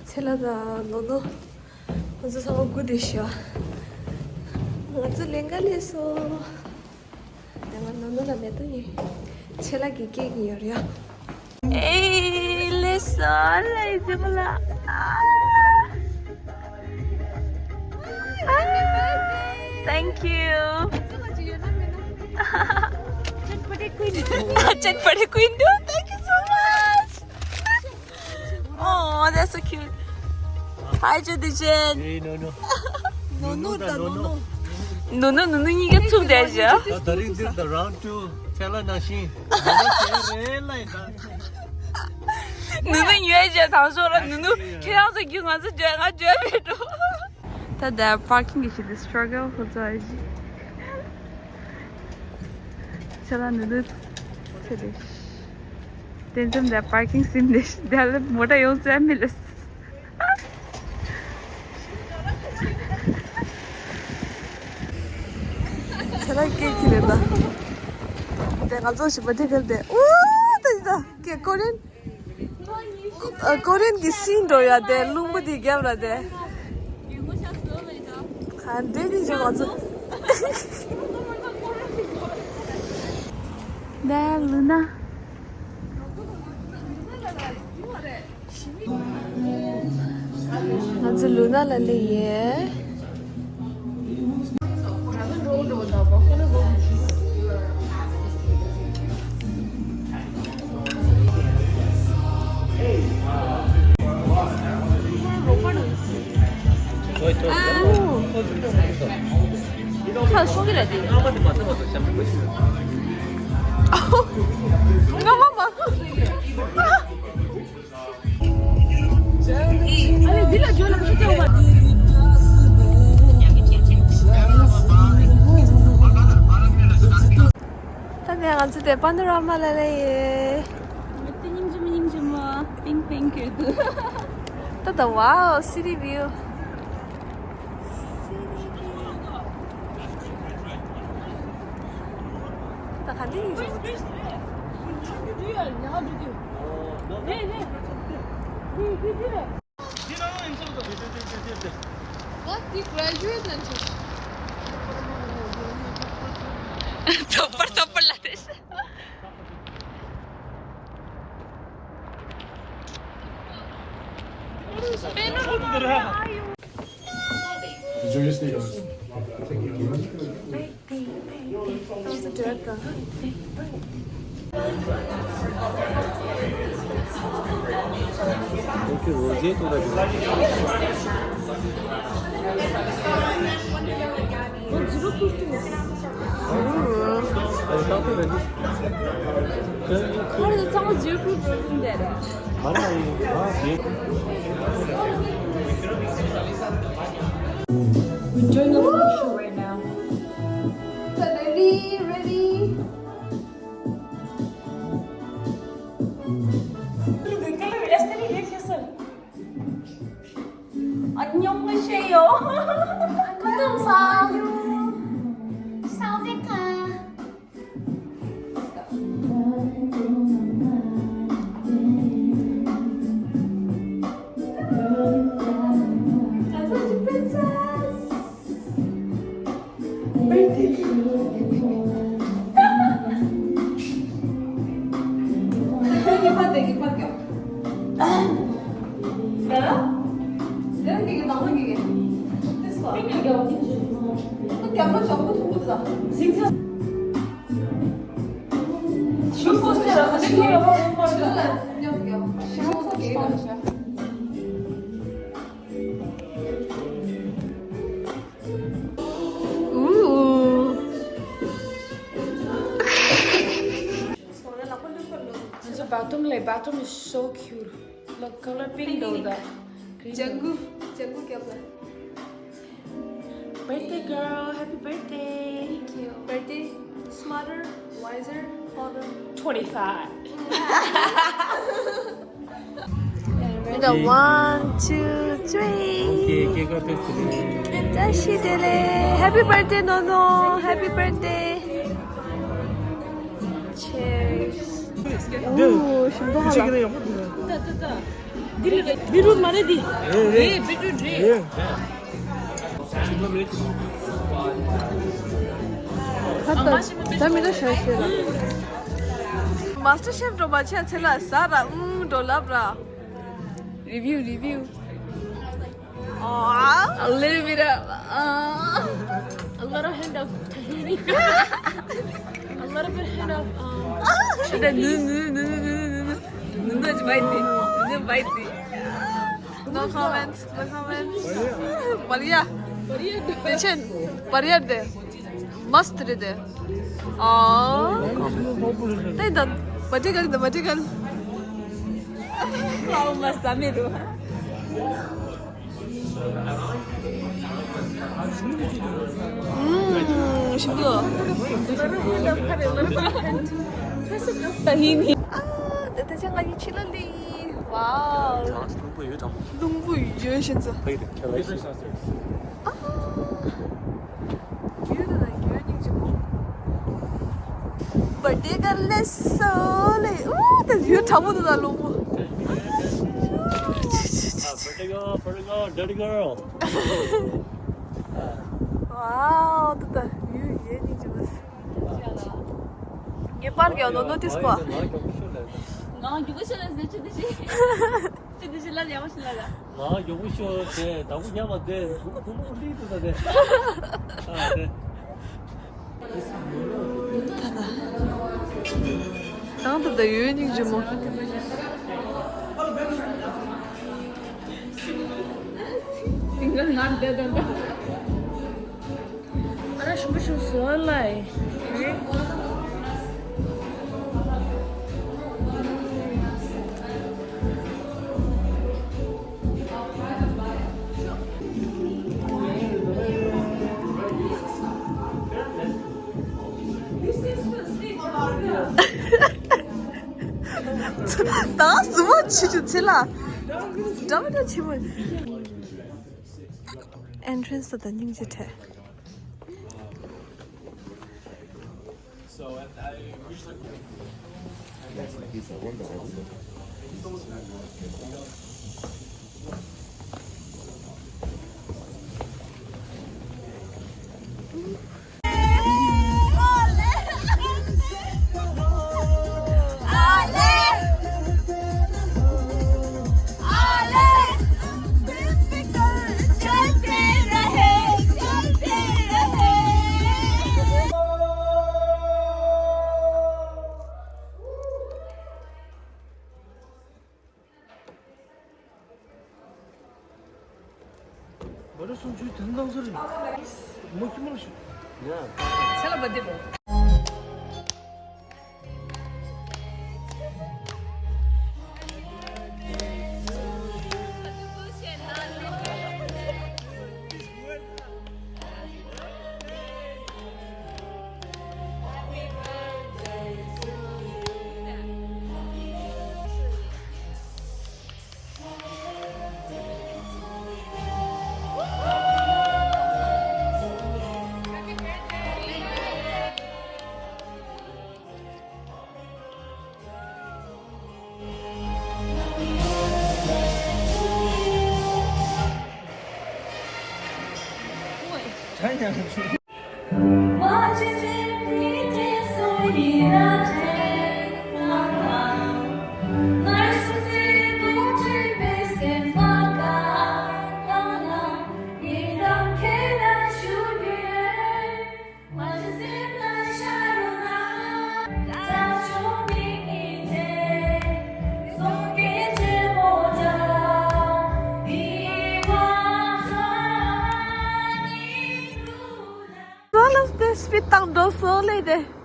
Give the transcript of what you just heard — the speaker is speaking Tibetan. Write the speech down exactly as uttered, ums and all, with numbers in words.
ཚེ་ལ་དང་ནོ་ནོ། ང་ཚོ་ཚང་མ་སྒུག་བསྡད་ཤག་ང་ཚོ་ལེན་ག་སླེབས་སོང་། དེ་སྔ་ནོ་ནོ་ལ་མེ་ཏོག་ཡིན། ཆེ་ལགས་ཀྱི་སྐད་ཀྱི་ཡོད་རེད་ཡ། ཨེ་ལེ་སོ་ལེ་ཟི་མ་ལ། Thank you. Chat pade kuin do. Thank you so much. Oh, that's so cute. Hi, Jyoti Jen. Hey, no, no. No, no, no, no. No, no, no, no, you get to there, yeah? During this, the round two, tell her nothing. No, no, you are just, I'm sorry, no, no. Can I also give us a job? I job it. ད་ལྟ་པར་ཀིང་གི་ཆེད་དུ་སི་ཊྲག་གལ་ཁོ་ཚོ་ཨ་ཞིག་ཚེ་ལ་ནུ་ནུ་ཚེ་དེ། དེ་ཙམ་ད་པར་ཀིང་ཟིན་དེ་ད་ལ་མོ་ཊ་ཡོང་ཚད་མི་ལས། ཚེ་ལ་སྐད་ཁྱི་རེད་ད། དེ་ང་ཚོ་ཞིག་པ་དེ་གལ་ཏེ་ཨུ་ད་ཡི་ད་སྐད་ཀོ་རེན། ཨ། ཀོ་རེན་གྱི་སིན་འགྲོ་ཡ་དེ་རླུང་བུ་དེ་རྒྱབ་ར་དེ། ག་འདྲེ་གི་འཇོག་ང་ཚོ། ད་ལུ་ན། ང་ཚོ་ལུ་ན་ལ་སླེབས་ཡས། ཁ་སོང་གི་རེད་དེ། ང་མ་མ། ད་ནས་ང་ཚོ་དེ་པ་ནོ་ར་མ་ལ་ལ་ཡེ། མི་ཏི་སྙིང་རྗེ་མོ་སྙིང་རྗེ་མོ། པིང་པིང་གྱུར་འདུག་ད་ད། Wow, city view. ད་ག་འདྲ་ཡིན་རེད། ཐོབ་པར་ཐོབ་པར་ལ་རེད། Enjoy your stay, guys. Thank you. We're doing a photo shoot right now. Ready, ready. 안녕하세요. 감사합니다. 사우디카. 감사합니다, princess. Ooh. ང་ཚོ་བ་ཐུམ་ལས། བ་ཐུམ is so cute. Look, color pink though, the green. Jungkook, Jungkook क्या बोला? Birthday girl, happy birthday. Thank you. Birthday smarter, wiser, or twenty-five. Ready? One, two, three. Okay, cake cut it today. Happy birthday, Nono. Happy birthday. Cheers. Ooh, ཞིམ་པོ་ཧ་ལ། འདི་ལ་བི་རུ་མ་རེད་འདི། རེད་རེད། རེད་བི་རུ་རེད། རེད། ད་མི་འདྲ་ཤ་ཤེས་ལ། མཱ་སི་ཊར་ཤེཕ་འགྲོ་མ་ཆེ་ཚེ་ལ་ཟ་ར་ཨུམ་འགྲོ་ལབ་ར། Review, review. Oh, a little bit of, uh, a little hint of tahini. A little bit hint of, um, the nu nu nu nu nu nu nu nu nu nu bite me. Nu nu bite me. No comments, no comments. Maria. Maria. Techen. Maria de. Must read. Ah. They done. But you got the, but you got. How must I do? ཨུམ། ཞིམ་པོ། ཏ་ཧི་ནི། ཨ། ད་ལྟ་ཅང་ང་ཡི་ཆི་ལ་ལི། ཝའོ། རླུང་བུ་ཡོད་དམ། རླུང་བུ་ཡོད་ཤིན་ཙི། ཕ་གི་དེ་ཁྱེད་ལ་ཡིན། ཨ། ཡོད་ད་ཡོད་སྙིང་རྗེ་མོ། བར་ཐི་ཀལ་ལེ་སོ་ལེ། ཨུ། ད་ཡོད་དྲག་པོ་འདུག་ད་རླུང་བུ། Pretty girl, pretty girl, dirty girl. Wow, ཏུ་ཏ་ཡུ་ཡེ་ནི་ཅི་བ། ངེ་པར་གྱི་ནོ་ནོ་ཏིས་ཀོ། ང་རྒྱུག་ཤོད་ལ་ཟེར་ཅི་དི་ཤི། ཅི་དི་ཤི་ལ་ཡང་ཤི་ལ་ལ། ང་རྒྱུག་ཤོད་དེ་ད་གུ་ཉམས་པ་དེ་གུ་གུ་གུ་ལི་ཏུ་ད་དེ། ཨ་དེ། ད་ད་ད་ཡོད་སྙིང་རྗེ་མོ། Single not dead on the ཨ་ར་ཞུམ་པོ་ཞུམ་སོ་ལའི། ད་སུ་མ་ཆི་ཆུ་ཚེ་ལ། འདྲ་མི་འདྲ་ཆི་མོ། Entrance ད་སྙིང་རྗེ་ཐལ། བར་སུམ་ཅུའི་དོན་དང་ཟུར། མོ་ཁྱི་མོ་ཞིག་ཡ། ཚེ་ལ་བ་དེ་བོ། Solas de spit down do sole de.